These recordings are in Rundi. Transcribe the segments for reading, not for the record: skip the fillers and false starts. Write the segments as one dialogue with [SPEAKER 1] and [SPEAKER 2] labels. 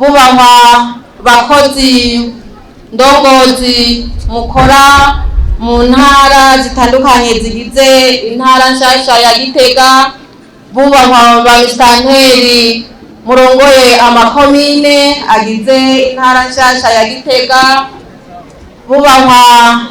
[SPEAKER 1] Bubahwa bakozi ndongozi mukora mu ntara zitandukanye zigize intara nshasha ya Gitega, bubahwa ba misitanteri murongoye amakomine agize intara nshasha ya Gitega, bubahwa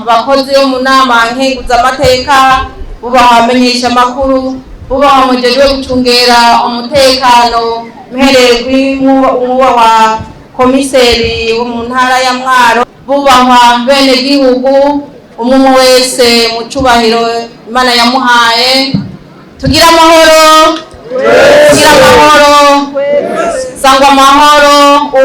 [SPEAKER 1] abakozi bo mu nama nkenguzamateka, bubahwa abamenyesha amakuru, bubahwa mujejwe gucungera umutekano, mpereye kuri mwubahwa komiseri wo mu ntara ya Mwaro, bubahwa bene gihugu, umwe umwe wese mu cubahiro Imana yamuhaye. Tugira amahoro, tugira amahoro, sangwa amahoro,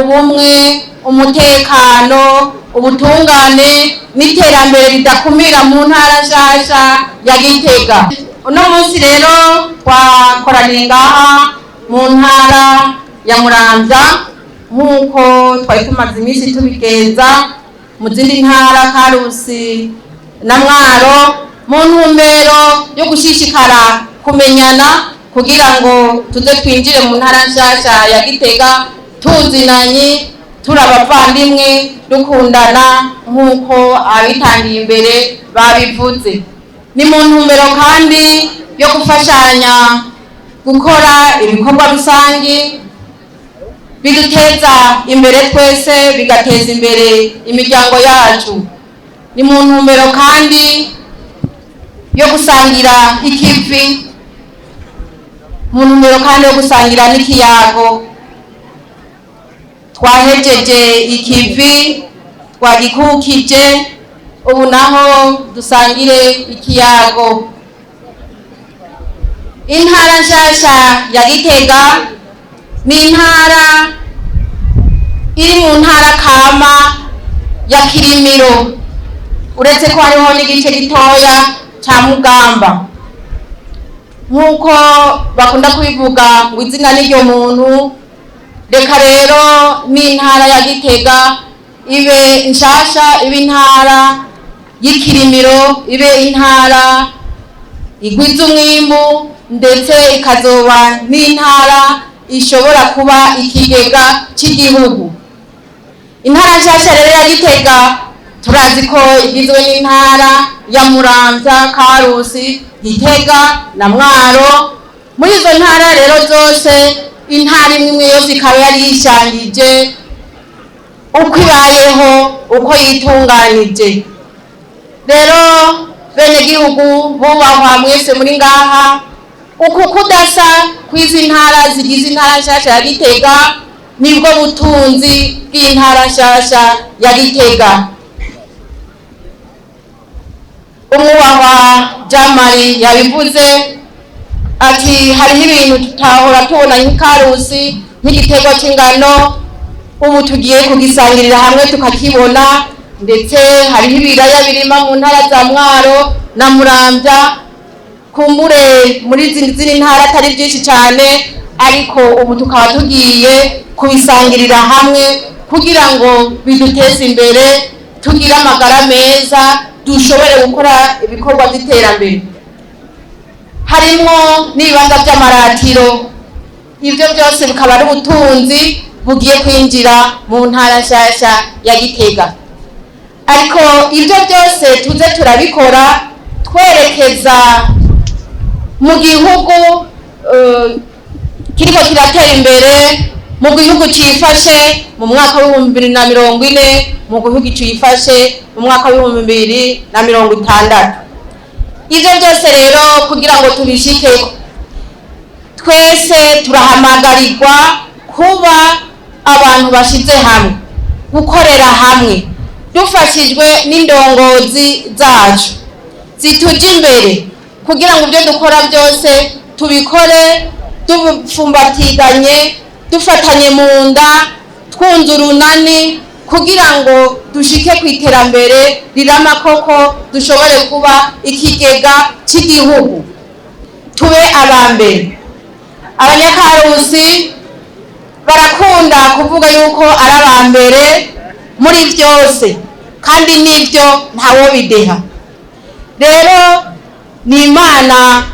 [SPEAKER 1] ubumwe, umutekano, ubutungane n'iterambere ridakumira mu ntara nshasha ya Gitega. Uno munsi rero twakoraniye ngaha mu ntara ya Muramvya, nk'uko twari tumaze iminsi tubigenza mu zindi ntara, Karusi na Mwaro, mu ntumbero yo gushishikara kumenyana kugira ngo tuze twinjire mu ntara nshasha ya Gitega tuzinanye, turi abavandimwe, dukundana, nk'uko abitangiye imbere babivuze. Ni mu ntumbero kandi yo gufashanya gukora ibikorwa rusangi biduteza imbere twese, bigateza imbere imiryango yacu. Ni mu ntumbero kandi yo gusangira ikivi, mu ntumbero kandi yo gusangira n'ikiyago. Twahejeje ikivi, twagikukije, ubu naho dusangire ikiyago. Intara nshasha ya Gitega ni intara iri mu ntara kama ya Kirimiro, uretse ko hariho n'igice gitoya ca Mugamba. Nk'uko bakunda kubivuga ngo izina n'iryo muntu, reka rero n'intara ya Gitega ibe nshasha, ibe intara y'ikirimiro, ibe intara igwiza umwimbu, ndetse ikazoba n'intara ishobora kuba ikigega cy'igihugu. Intara nshasha rero ya Gitega turazi ko igizwe n'intara ya Muramvya, Karusi, Gitega na Mwaro. Muri izo ntara rero zose, intara imwe imwe yose ikaba yari yishangije uko ibayeho, uko yitunganije. Rero bene gihugu bubahwa mwese muri ngaha, uku kudasa kw'izi ntara zigize intara nshasha ya Gitega nibwo butunzi bw'intara nshasha ya Gitega. Umwubahwa Jamari yabivuze ati hariho ibintu tutahora tubona nk'ikarusi, nk'igiterwa cy'ingano, ubu tugiye kugisangirira hamwe tukakibona. Ndetse hariho ibiraya birima mu ntara za Mwaro na Muramvya, kumbure muri zindi ntara atari byinshi cyane, ariko ubu tukaba tugiye kubisangirira hamwe kugira ngo biduteze imbere, tugire amagara meza, dushobore gukora ibikorwa by'iterambere, harimwo n'ibibanza by'amaratiro. Ibyo byose bikaba ari ubutunzi bugiye kwinjira mu ntara nshasha ya Gitega. Ariko ibyo byose tuze turabikora twerekeza mu gihugu kiriko kiratera imbere, mu gihugu cifashe mu mwaka w'2040, mu gihugu cifashe mu mwaka w'2060. Ibyo byose rero kugira ngo tubishikeko, twese turahamagarirwa kuba abantu bashize hamwe, gukorera hamwe, dufashijwe n'indongozi zacu zitujya imbere, kugira ngo ibyo dukora byose tubikore dupfumbatiganye, dufatanye mu nda, twunze urunani, kugira ngo dushike ku iterambere rirama koko, dushobore kuba ikigega cy'igihugu, tube aba mbere. Abanyakarusi barakunda kuvuga yuko ari aba mbere muri byose, kandi n'ibyo ntawobideha. Rero ni Imana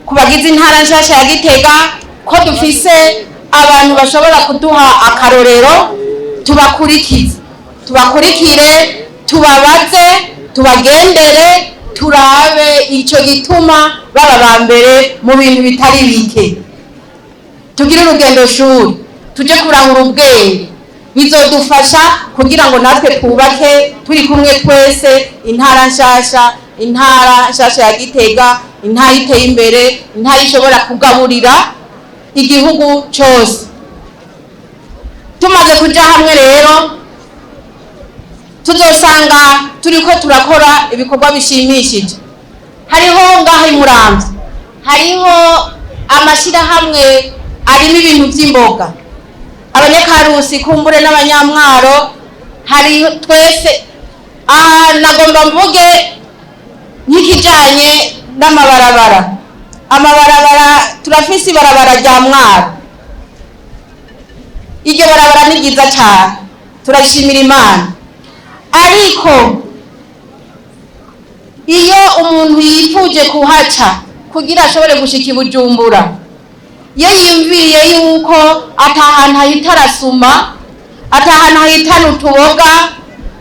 [SPEAKER 1] ku bagize intara nshasha ya Gitega ko dufise Abantu bashobora kuduha akarorero tubakurikize, tubakurikire, tubabaze, tubagendere, turabe icyo gituma baba ba mbere mu bintu bitari bike. Tugire urugendo shuri, tujye kurahura ubwenge, bizodufasha kugira ngo natwe twubake turi kumwe twese intara nshasha, intara nshasha ya Gitega, intara iteye imbere, intara ishobora kugaburira igihugu cyose. Tumaze kuja hamwe rero, tuzosanga turiko turakora ibikorwa bishimishije. Hariho ngaho i Muramvya, hariho amashyirahamwe arimo ibintu by'imboga. Abanyakarusi kumbure n'Abanyamwaro, hari twese aha. Nagomba mvuge nk'ikijanye n'amabarabara. Amabarabara, turafise ibarabara rya Mwaro. Iryo barabara ni ryiza cyane, turashimira Imana. Ariko iyo umuntu yifuje kuhaca kugira ashobore gushika i Bujumbura, iyo yiyumviriye yuko atahantu ahita arasuma, atahantu ahitana utuboga,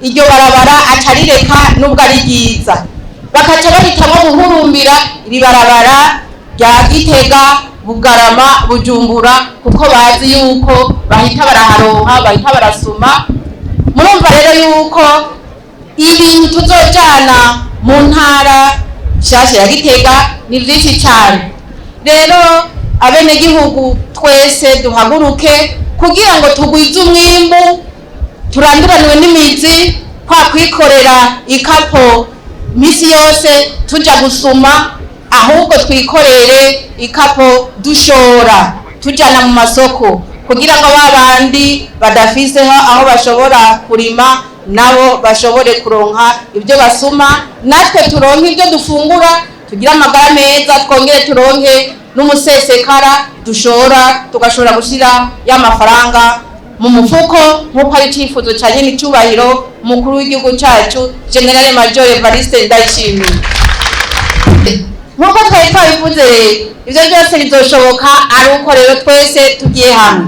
[SPEAKER 1] iryo barabara acarireka nubwo ari ryiza. Bakaca bahitamo guhurumbira iri barabara rya Gitega, Bugarama, Bujumbura, kuko bazi yuko bahita baraharonka, bahita barasuma. Murumva rero yuko ibintu tuzojana mu ntara nshasha ya Gitega ni byinshi cyane. Rero abenegihugu twese duhaguruke kugira ngo tugwize umwimbu, turanduranwe n'imizi kwa kwikorera ikapo misi yose tuja gusuma, ahubwo twikorere ikapo dushora, tujana mu masoko, kugira ngo ba bandi badafiseho aho bashobora kurima nabo bashobore kuronka ibyo basuma, natwe turonke ibyo dufungura, tugire amagara meza, twongere turonke n'umusesekara dushora, tugashobora gushyira ya mafaranga mu mufuko, nk'uko ari icyifuzo cya nyine icyubahiro umukuru w'igihugu cyacu, Général Major Evariste Ndayishimiye. Nk'uko twari twabivuze rero, ibyo byose bizoshoboka ari uko rero twese tugiye hamwe.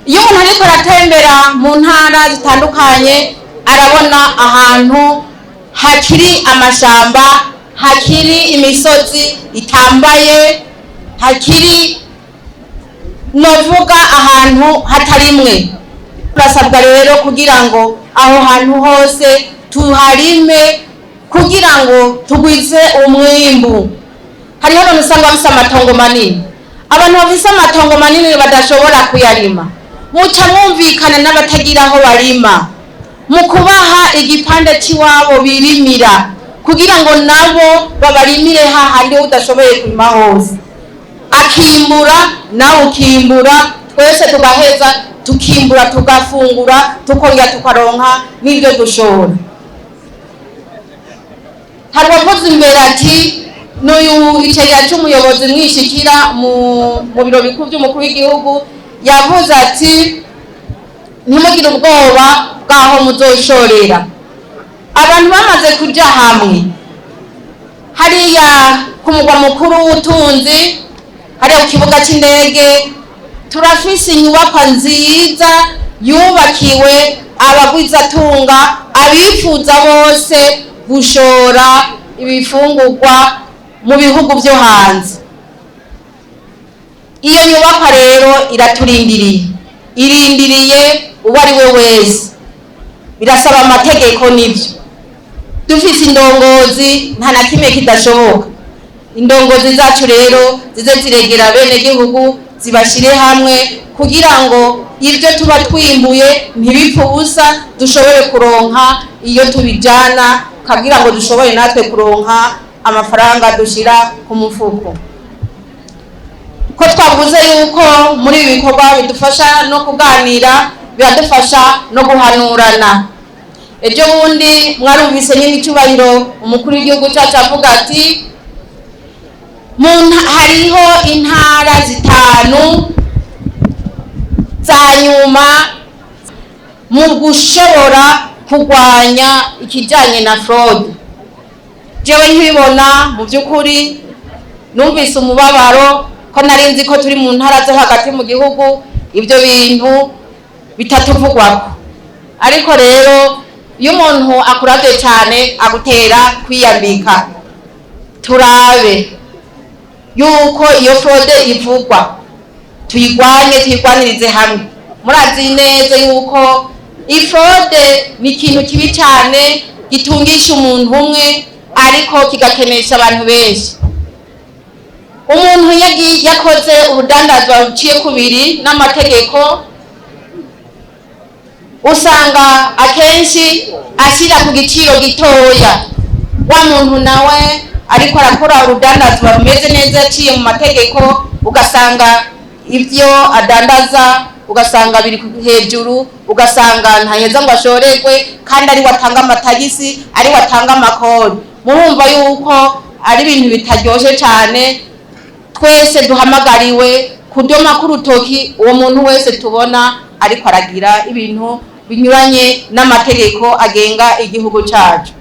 [SPEAKER 1] Iyo umuntu ariko aratembera mu ntara zitandukanye, arabona ahantu hakiri amashamba, hakiri imisozi itambaye, hakiri novuga ahantu hatarimwe. Turasabwa rero kugira ngo aho hantu hose tuharime kugira ngo tugwize umwimbu. Hariho abantu usanga bafise amatongo manini. Abantu bafise amatongo manini badashobora kuyarima, muca mwumvikana n'abatagira aho barima mu kubaha igipande cy'iwabo birimira, kugira ngo nabo babarimire hahandi udashoboye kurima hose, akimbura, nawe ukimbura, twese tugaheza tukimbura, tugafungura, tukongera tukaronka n'ibyo dushora. Hari uwavuze imbere ati n'uyu icegera cy'umuyobozi mwishikira mu biro bikuru by'umukuru w'igihugu, yavuze ati ntimugire ubwoba bw'aho muzoshorera. Abantu bamaze kuja hamwe hariya ku mugwa mukuru w'ubutunzi, hariya ku kibuga cy'indege, turafise inyubakwa nziza yubakiwe abagwizatunga, abifuza bose gushora ibifungurwa mu bihugu byo hanze. Iyo nyubakwa rero iraturindiriye, irindiriye uwo ari we wese. Birasaba amategeko, nibyo. Dufise indongozi, nta na kimwe kidashoboka. Indongozi zacu rero zize ziregera bene gihugu, zibashire hamwe kugira ngo ibyo tuba twimbuye ntibipfe ubusa, dushobore kuronka iyo tubijana, kugira ngo dushobore natwe kuronka amafaranga dushira ku mufuko. Ko twavuze yuko muri ibi bikorwa bidufasha no kuganira, biradufasha no guhanurana. Ejo bundi mwarumvise nyine icyubahiro umukuru w'igihugu cyacu avuga ati hariho intara zitanu za nyuma mu gushobora kurwanya ikijyanye na fraude. Jewe nkibibona, mu by'ukuri numvise umubabaro, ko nari nzi ko turi mu ntara zo hagati mu gihugu. Ibyo bintu bitatuvugwako, ariko rero iyo umuntu akuravye cyane agutera kwiyambika. Turabe yuko iyo fraude ivugwa tuyigwanye, tuyigwanirize hamwe. Murazi neza yuko i fraude ni ikintu kibi cyane, gitungisha umuntu umwe ariko kigakenesha abantu benshi. Umuntu yakoze urudandazwa ruciye kubiri n'amategeko, usanga akenshi ashyira ku giciro gitoya. Wa muntu nawe ariko arakora urudandazwa rumeze neza, yaciye mu mategeko, ugasanga ibyo adandaza ugasanga biri hejuru, ugasanga ntaheza ngo ashorerwe, kandi ari atanga amatagisi, ari atanga amakori. Murumva yuko ari ibintu bitaryoshe cyane. Twese duhamagariwe kudoma k'urutoki uwo muntu wese tubona ariko aragira ibintu binyuranye n'amategeko agenga igihugu cyacu.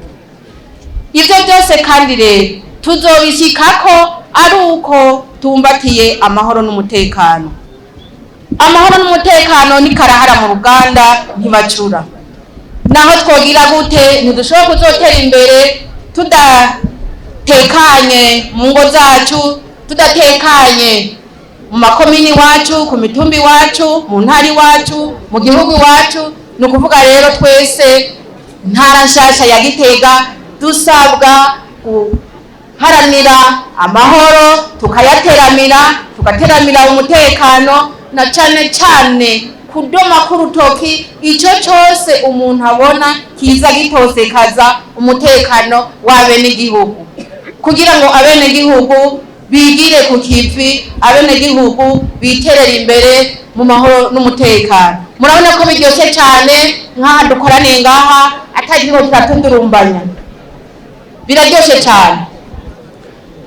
[SPEAKER 1] Ibyo byose kandi rero tuzobishyikako ari uko tubumbatiye amahoro n'umutekano. Amahoro n'umutekano ni karahara mu ruganda, ntibacura. Naho twogira gute, ntidushobora kuzotera imbere tudatekanye mu ngo zacu, tudatekanye mu makomini iwacu, ku mitumba iwacu, mu ntara iwacu, mu gihugu iwacu. Ni ukuvuga rero twese, ntara nshasha ya Gitega, dusabwa guharanira amahoro, tukayateramira, tugateramira umutekano, na cane cane kudoma k'urutoki ico cose umuntu abona kiza gitosekaza umutekano w'abenegihugu, kugira ngo abenegihugu bigire ku kivi, abenegihugu biterere imbere mu mahoro n'umutekano. Murabona ko biryoshye cyane nk'aha dukoraniye ngaha, atagiriho kiratudurumbanya, biraryoshe cyane.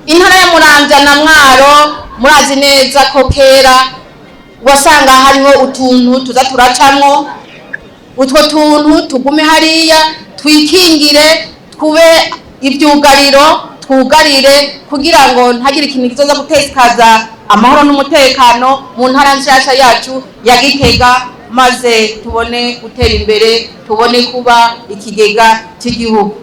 [SPEAKER 1] Intara ya Muramvya na Mwaro, murazi neza ko kera wasanga hariho utuntu tuza turacamwo. Utwo tuntu tugume hariya, twikingire, twube ivyugariro, twugarire, kugira ngo ntagire ikintu kizoza gutesekaza amahoro n'umutekano mu ntara nshasha yacu ya Gitega, maze tubone gutera imbere, tubone kuba ikigega cy'igihugu.